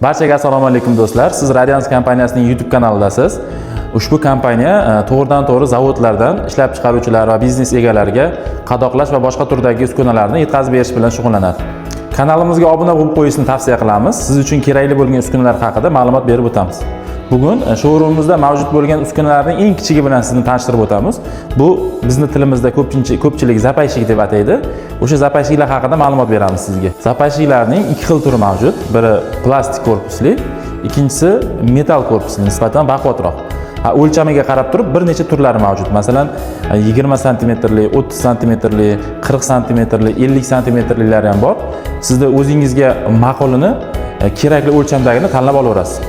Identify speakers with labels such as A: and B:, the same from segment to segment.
A: Barchaga assalomu alaykum do'stlar. Siz Radiance kompaniyasining YouTube kanalidasiz. Ushbu kompaniya to'g'ridan to'g'ri zavodlardan ishlab chiqaruvchilar va biznes egalariga qadoqlash va boshqa turdagi uskunalarni yetkazib berish bilan shug'ullanadi. Kanalimizga obuna bo'lib qo'yishni tavsiya qilamiz. Siz uchun kerakli bo'lgan uskunalar haqida ma'lumot berib o'tamiz. Bugun showroomimizda mavjud bo'lgan uskunalarning eng kichigi bilan sizni tanishtirib o'tamiz. Bu bizni tilimizda ko'pchilik запайщик deb ataydi. O'sha запайщик lar haqida ma'lumot beramiz sizga. Запайщик larning ikki xil turi mavjud. Biri plastik korpusli, ikkinchisi metal korpusli, nisbatan baquvvatroq. O'lchamiga qarab turib bir necha turlari mavjud. Masalan, 20 santimetrli, 30 santimetrli, 40 santimetrli, 50 santimetrlilari ham bor. Sizda o'zingizga ma'qulini, kerakli o'lchamdagini tanlab olaverasiz.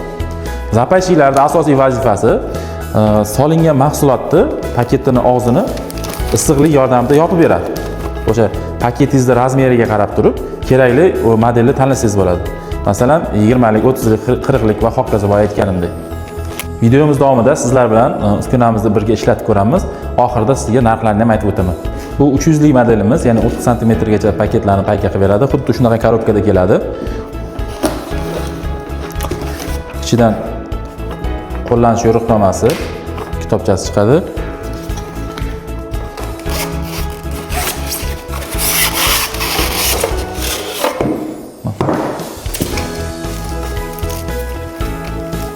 A: Запайщик larda asosiy vazifasi solingan mahsulotni paketini og'zini issiqlik yordamida yopib beradi. O'sha paketingizni размер iga qarab turib kerakli modelni tanlasangiz bo'ladi. Masalan, 20lik, 30lik, 40lik va hokazo boya aytganimdek. Videomiz davomida sizlar bilan uskunamizni birga ishlatib ko'ramiz. Oxirida sizga narxlarni ham aytib o'taman. Bu 300 lik modelimiz, ya'ni 30 santimetrgacha paketlarni payka qilib beradi. Xuddi shunaqa коробка da keladi. Ichidan qo'llanish yo'riqnomasi, kitobchasi chiqadi.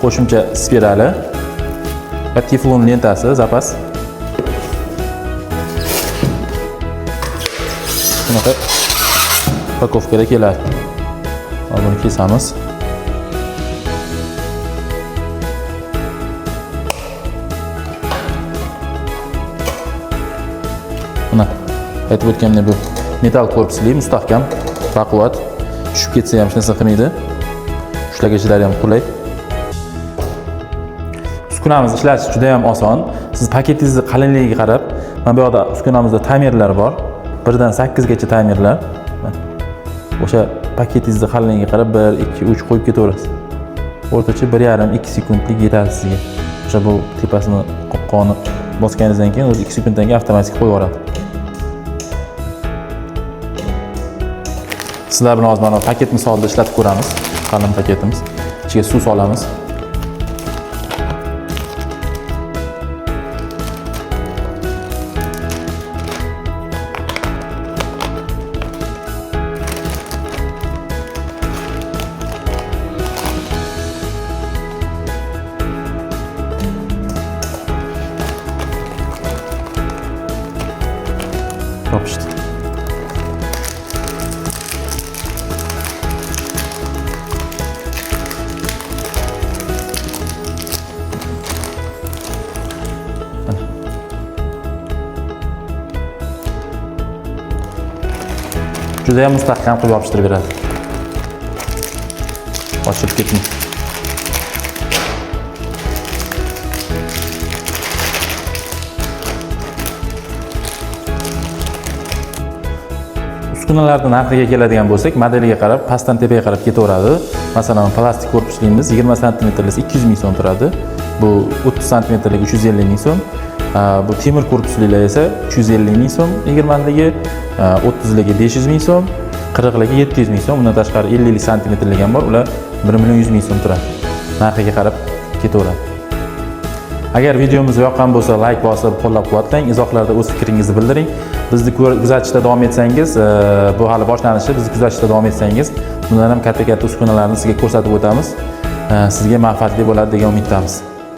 A: Qo'shimcha spirali va teflon lentasi zapas. Shunaqa упаковка da keladi. Hozir buni kesamiz. Mana aytib o'tganimdek, bu metal korpusli, mustahkam, baquvvat, tushib ketsa ham hech narsa qilmaydi. Ushlagichlari ham qulay. Uskunamizni ishlatish juda ham oson. Siz paketingizni qalinligiga qarab, mana bu yoqda uskunamizda taymerlar bor. 1 dan 8 gacha taymerlar. O'sha paketingizni qalinligiga qarab 1, 2, 3 qo'yib ketaverasiz. O'rtacha 1,5-2 sekundlik yetadi sizga. O'sha bu tepasini qopqog'ini bosganingizdan keyin o'zi 2 sekunddan keyin avtomatik qo'yib yuboradi. Sizlar bilan hozir mana paket misolida ishlatib ko'ramiz. Qalin paketimiz. Ichiga suv solamiz. Yopishdi. Juda ham mustahkam qilib yopishtirib beradi. Ochilib ketmaydi. Uskunalarning narxiga keladigan bo'lsak, modeliga qarab pastdan tepaga qarab ketaveradi. Masalan, plastik korpuslimiz 20 santimetrlisi 200 ming so'm turadi. Bu 30 santimetrlik 350 ming so'm. Bu temir korpuslilar esa 350 ming so'm 20ligi, 30ligi 500 ming so'm, 40ligi 700 ming so'm. Undan tashqari 50 santimetrlik ham bor, ular 1 million 100 ming so'm turadi. Narxiga qarab ketaveradi. Agar videomiz yoqqan bo'lsa, like bosib qo'llab-quvvatlang, izohlarda o'z fikringizni bildiring. Bizni kuzatishda davom etsangiz, bu hali boshlanishi, bizni kuzatishda davom etsangiz, bundan ham katta-katta uskunalarni sizga ko'rsatib o'tamiz. Sizga manfaatli bo'ladi degan umiddamiz.